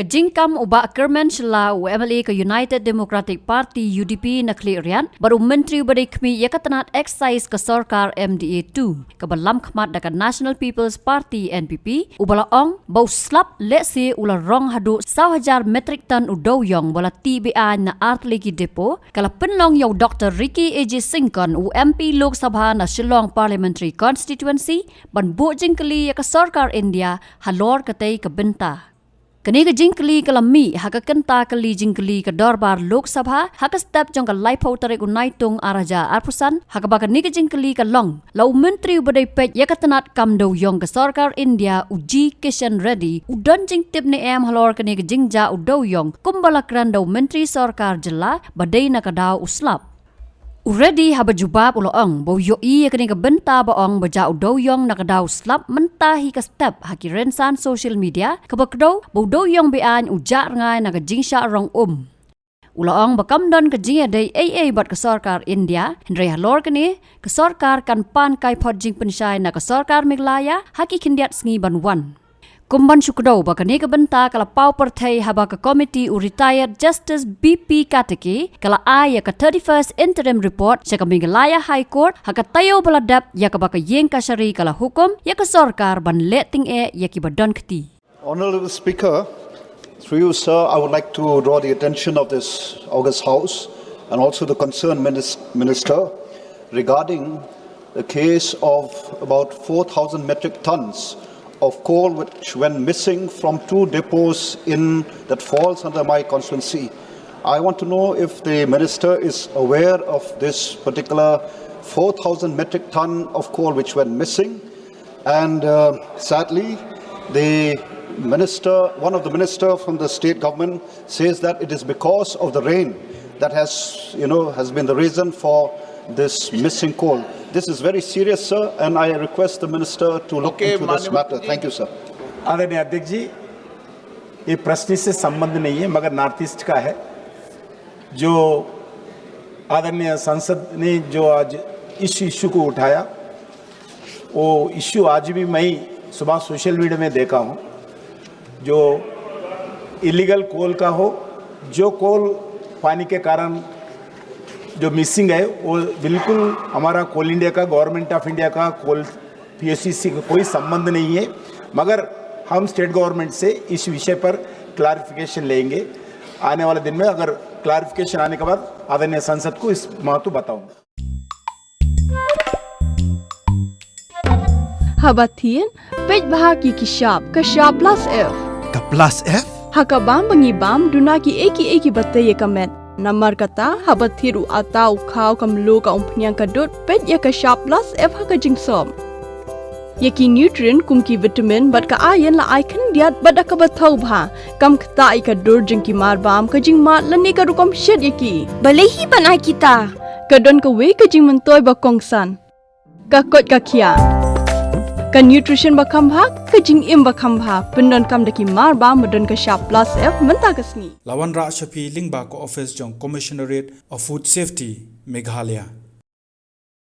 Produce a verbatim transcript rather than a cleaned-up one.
Ka jingkam u Bah Kyrmen Shylla, u M L A ka United Democratic Party, U D P, na Khliehriat, bad u Myntri uba dei khmih ïa ka tnat Excise ka sorkar M D A two, kaba lam khmat da ka National People's Party, N P P, uba la ong ba u slap lehse u la rong haduh saw hajar metric ton u dewiong ba la tih be-aiñ na artylli ki depot, ka la pynlong ïa u Doctor Ricky A J Syngkon, u M P Lok Sabha na Shillong Parliamentary Constituency, ban buh jingkylli ïa ka sorkar India halor katei ka bynta. Kane ka jingkylli ka la mih ha ka kynta kylli jingkylli ka dorbar Lok Sabha ha ka step jong ka laiphew tarik u Naitung ar hajar arphew san, ha kaba kane ka jingkylli ka long la u Myntri uba dei peit ïa ka tnat kam dewiong ka sorkar India, u G Kishan Reddy, u don jingtip ne em halor kane ka jingjia u dewiong, kumba la kren da u Myntri Sorkar Jylla ba dei na ka daw u slap. U Reddy haba jubab u la ong ba u ïohi ïa kane ka bynta ba ong ba jia u dewiong na ka daw u slap mynta hi ka step ha ki rynsan social media, kaba kdew ba u dewiong be-aiñ u jah rngai na ka jingshah rong um. U la ong ba kam don ka jingïadei ei ei bad ka sorkar India, hynrei halor kane ka sorkar kan pan kai phot jingpynshai na ka sorkar Meghalaya ha ki khyndiat sngi ban wan. Kum ban shu kdew ba kane ka bynta ka la paw pyrthei haba ka komiti u retired Justice B P Katiki ka la ai ïa ka thirty-first interim report sha ka Meghalaya High Court ha ka taïew ba la dep, ïa kaba ka ïing kashari ka la hukum ïa ka sorkar ban leh tyngeh ïa kiba don kti. Honorable Speaker, through you, sir, I would like to draw the attention of this august House and also the concerned minis-, minister regarding the case of about four thousand metric tons of coal which went missing from two depots in, that falls under my constituency. I want to know if the minister is aware of this particular four thousand metric ton of coal which went missing. And, uh, sadly, the minister, one of the minister from the state government says that it is because of the rain that has, you know, has been the reason for this missing coal. This is very serious, sir, and I request the minister to look Okay, into this माननीय matter. Thank you, sir. आदरणीय अध्यक्ष जी, ये प्रश्न से संबंध नहीं है, मगर नॉर्थ ईस्ट का है। जो आदरणीय सांसद ने जो आज इस इशू को उठाया, वो इशू आज भी मैं सुबह सोशल मीडिया में देखा हूँ। जो इलीगल कोल का हो, जो कोल पानी के कारण जो मिसिंग है, वो बिल्कुल हमारा कोल इंडिया का, गवर्नमेंट ऑफ इंडिया का, कोल पीओसीसी का कोई संबंध नहीं है। मगर हम स्टेट गवर्नमेंट से इस विषय पर क्लैरिफिकेशन लेंगे आने वाले दिन में। अगर क्लैरिफिकेशन आने के बाद आदरणीय सांसद को इस महत्व बताऊंगा। Haba thied, peit bha ki ki shap, ka shap plus F. Ka plus F? Ha ka bam ba ngi bam, duna ki ei ki ei kiba tei ïa ka met. Namar kata, haba thied u atta u khaw ka mluh ka umphniang ka dud, peit ïa ka shap plus F ha ka jingsop. Ïa ki nutrient kum ki vitamin bad ka iron la ai khyndiat bad da kaba thaw bha. Kam ktah ïa ka dur jong ki mar bam, ka jingmad lane ka rukom shet ïa ki. Balei hi ban ai kita? Ka don kawei ka jingmyntoi ba kongsan. Ka koit ka khiah. Ka nutrition ba kham bha, ka jingim ba kham bha. Pyndonkam da ki mar bam ba don ka shap plus F mynta ka sngi. La wanrah sha phi lyngba ka office jong Commissionerate of Food Safety, Meghalaya.